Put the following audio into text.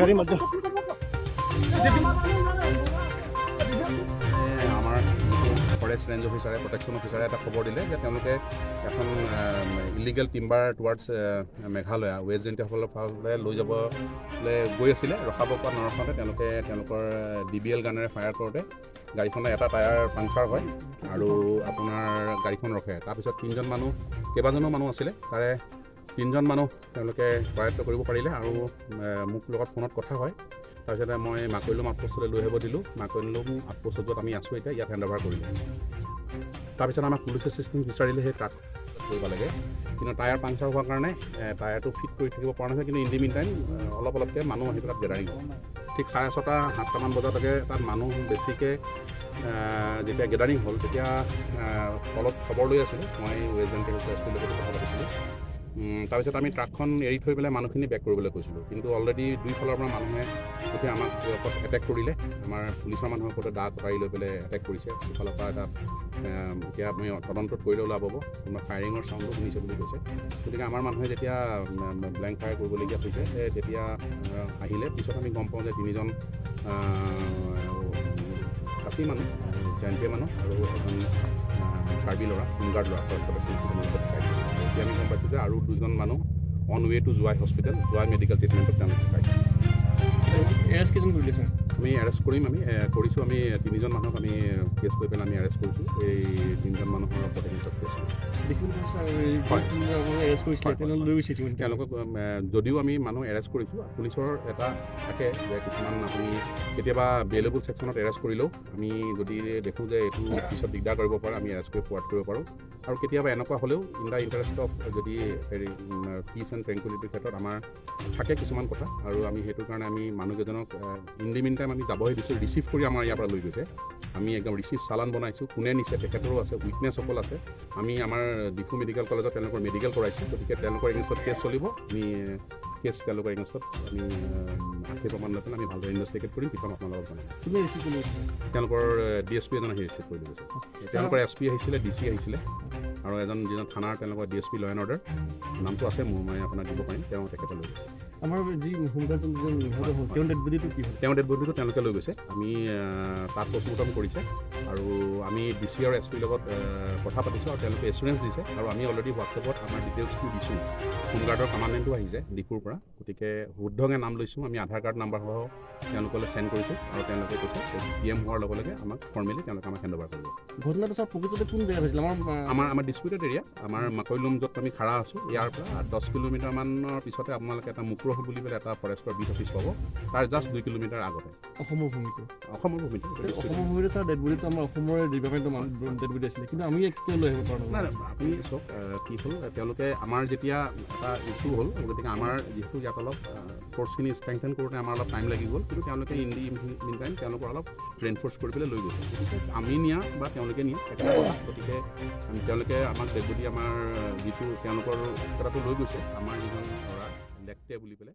গাড়ী মাত। আমাৰ ফৰেষ্ট ৰেঞ্জ অফিচাৰে, প্ৰটেকশ্যন অফিচাৰে এটা খবৰ দিলে যে তেওঁলোকে এখন illegal timber towards Meghalaya, west জয়ন্তীয়াসকলৰ ফালে লৈ যাবলৈ গৈ আছিলে। ৰখাব পৰা নৰখাওঁতে তেওঁলোকে তেওঁলোকৰ ডিবিএল গানেৰে ফায়াৰ কৰোঁতে গাড়ীখনৰ এটা টায়াৰ পাংচাৰ হয় আৰু আপোনাৰ গাড়ীখন ৰখে। তাৰপিছত তিনিজন মানুহ, কেইবাজনো মানুহ আছিলে, তাৰে তিনিজন মানুহ তেওঁলোকে কৰায়ত্ব কৰিব পাৰিলে আৰু মোক লগত ফোনত কথা হয়। তাৰপিছতে মই মাকৈলুম আউটপোষ্টলৈ লৈ আহিব দিলোঁ। মাকৈলুম আউটপোষ্টত য'ত আমি আছোঁ এতিয়া, ইয়াত হেণ্ড অভাৰ কৰিলোঁ। তাৰপিছত আমাক পুলিচ এছিষ্টেঞ্চ বিচাৰিলে, সেই ট্ৰাক কৰিব লাগে, কিন্তু টায়াৰ পাংচাৰ হোৱাৰ কাৰণে টায়াৰটো ফিট কৰি থাকিব পৰা নাছিল। কিন্তু ইন the mean time অলপ অলপকৈ মানুহ আহি পেলাই গেডাৰিং হ'ল। ঠিক 6:30 7টামান বজালৈকে তাত মানুহ বেছিকৈ যেতিয়া গেডাৰিং হ'ল, তেতিয়া তলত খবৰ লৈ আছিলোঁ মই, ৱেষ্ট জয়ন্তী এছ পিৰ লগত কথা পাতিছিলোঁ। তাৰপিছত আমি ট্ৰাকখন এৰি থৈ পেলাই মানুহখিনি বেক কৰিবলৈ কৈছিলোঁ, কিন্তু অলৰেডি দুইফালৰ পৰা মানুহে যেতিয়া আমাক এটেক কৰিলে, আমাৰ পুলিচৰ মানুহৰ ওপৰতে দা কটাৰী লৈ পেলাই এটেক কৰিছে। সিফালৰ পৰা এটা এতিয়া আমি তদন্তত কৰিলে ওলাব, কোনোবা ফায়াৰিঙৰ চাউণ্ডো শুনিছে বুলি কৈছে। গতিকে আমাৰ মানুহে যেতিয়া ব্লেংক ফায়াৰ কৰিবলগীয়া হৈছে, তেতিয়া আহিলে। পিছত আমি গম পাওঁ যে তিনিজন খাচী মানুহ, জয়ন্তীয়া মানুহ আৰু এজন কাৰ্বি ল'ৰা, হোমগাৰ্ড ল'ৰা, ফৰেষ্ট প্ৰটেকশ্যন। এতিয়া আমি গম পাইছোঁ যে আৰু দুজন মানুহ on way to Jowai hospital, Jowai medical ট্ৰিটমেণ্টত তেওঁলোক পাইছে। এৰেষ্ট কেইজন কৰিলে ছাৰ? আমি এৰেষ্ট কৰিম, আমি কৰিছোঁ। আমি তিনিজন মানুহক আমি কেছ কৰি পেলাই আমি এৰেষ্ট কৰিছোঁ। এই তিনিজন মানুহৰ ওপৰত এগেইনষ্টত কেছ। তেওঁলোকক যদিও আমি মানুহ এৰেষ্ট কৰিছোঁ, পুলিচৰ এটা থাকে যে কিছুমান আপুনি কেতিয়াবা বেইলেবল ছেকশ্যনত এৰেষ্ট কৰিলেও আমি যদি দেখোঁ যে এইটো পিছত দিগদাৰ কৰিব পাৰে, আমি এৰেষ্ট কৰি ফৰৱাৰ্ড কৰিব পাৰোঁ। আৰু কেতিয়াবা এনেকুৱা হ'লেও ইন the interest of যদি হেৰি পিচ এণ্ড ট্ৰেংকুইলিটিৰ ক্ষেত্ৰত আমাৰ থাকে কিছুমান কথা, আৰু আমি সেইটো কাৰণে আমি মানুহকেইজনক ইন the mean time আমি যাবহে দিছোঁ। ৰিচিভ কৰি আমাৰ ইয়াৰ পৰা লৈ গৈছে। আমি একদম ৰিচিভ চালান বনাইছোঁ, কোনে নিছে তেখেতৰো আছে, উইটনেছসকল আছে। আমি আমাৰ ডিফু মেডিকেল কলেজত তেওঁলোকৰ মেডিকেল কৰাইছোঁ। গতিকে তেওঁলোকৰ এগেইনষ্টত কেছ চলিব। আমি কেছ তেওঁলোকৰ এগেইনষ্টত আমি আশী প্ৰমাণ লৈ পেলাই আমি ভালদৰে ইনভেষ্টিগেট কৰিম, পিছত আপোনালোকক জনাম। তেওঁলোকৰ ডি এছ পি এজন আহি ৰিচিভ কৰি লৈ গৈছে। তেওঁলোকৰ এছ পি আহিছিলে, ডি চি আহিছিলে আৰু এজন যিজন থানাৰ তেওঁলোকৰ D S P law and order, নামটো আছে মোৰ, মই আপোনাক দিব পাৰিম, তেওঁ তেখেতে লৈ গৈছে। আমাৰ যি হোমগাৰ্ড তেওঁৰ ডেড বডিটো কি হ'ল? তেওঁৰ ডেড বডিটো তেওঁলোকে লৈ গৈছে। আমি তাত পষ্টমৰ্টম কৰিছে আৰু আমি ডি চি আৰু এছ পিৰ লগত কথা পাতিছোঁ আৰু তেওঁলোকে এচুৰেঞ্চ দিছে। আৰু আমি অলৰেডি হোৱাটছএপত আমাৰ ডিটেইলছটো দিছোঁ। হোমগাৰ্ডৰ কমাণ্ডেণ্টো আহিছে ডিফুৰ পৰা, গতিকে শুদ্ধকৈ নাম লৈছোঁ আমি, আধাৰ কাৰ্ড নাম্বাৰসহ তেওঁলোকলৈ চেণ্ড কৰিছোঁ আৰু তেওঁলোকে কৈছে পি এম হোৱাৰ লগে লগে আমাক ফৰ্মেলি তেওঁলোকে আমাক হেণ্ড অভাৰ কৰিব। ঘটনাটো ছাৰ প্ৰকৃততে কোন জেগাত হৈছিল? আমাৰ আমাৰ ডিছপিউটেড এৰিয়া, আমাৰ মাকৈলুম য'ত আমি খাৰা আছোঁ, ইয়াৰ পৰা 10 কিলোমিটাৰমানৰ পিছতে আপোনালোকে এটা মুক্ৰহ বুলি পেলাই এটা ফৰেষ্টৰ বিট অফিচ পাব, তাৰ জাষ্ট 2 কিলোমিটাৰ আগতে। অসমৰ ভূমিটো? অসমৰ ভূমিটো। অসমৰ ভূমিটো ছাৰ ডেড বডিটো আমাৰ অসমৰে ডিপাৰ্টমেণ্টৰ ডেড বডি আছিলে, কিন্তু আমি কিয় লৈ আহিব পৰা নাই? আপুনি চাওক কি হ'ল, তেওঁলোকে আমাৰ যেতিয়া এটা ইছ্যু হ'ল, গতিকে আমাৰ যিহেতু ইয়াত অলপ ফ'ৰ্চখিনি ষ্ট্ৰেংথেন কৰোঁতে আমাৰ অলপ টাইম লাগি গ'ল, কিন্তু তেওঁলোকে ইন the mean time তেওঁলোকৰ অলপ ৰেইনফ'ৰ্চ কৰি পেলাই লৈ গৈছে। গতিকে আমি নিয়া বা তেওঁলোকে নিয়া একেটা কথা। গতিকে তেওঁলোকে আমাক ডেড বডি আমাৰ যিটো তেওঁলোকৰ কথাটো লৈ গৈছে, আমাৰ যিজন ল'ৰা লেকটে বুলি পেলাই।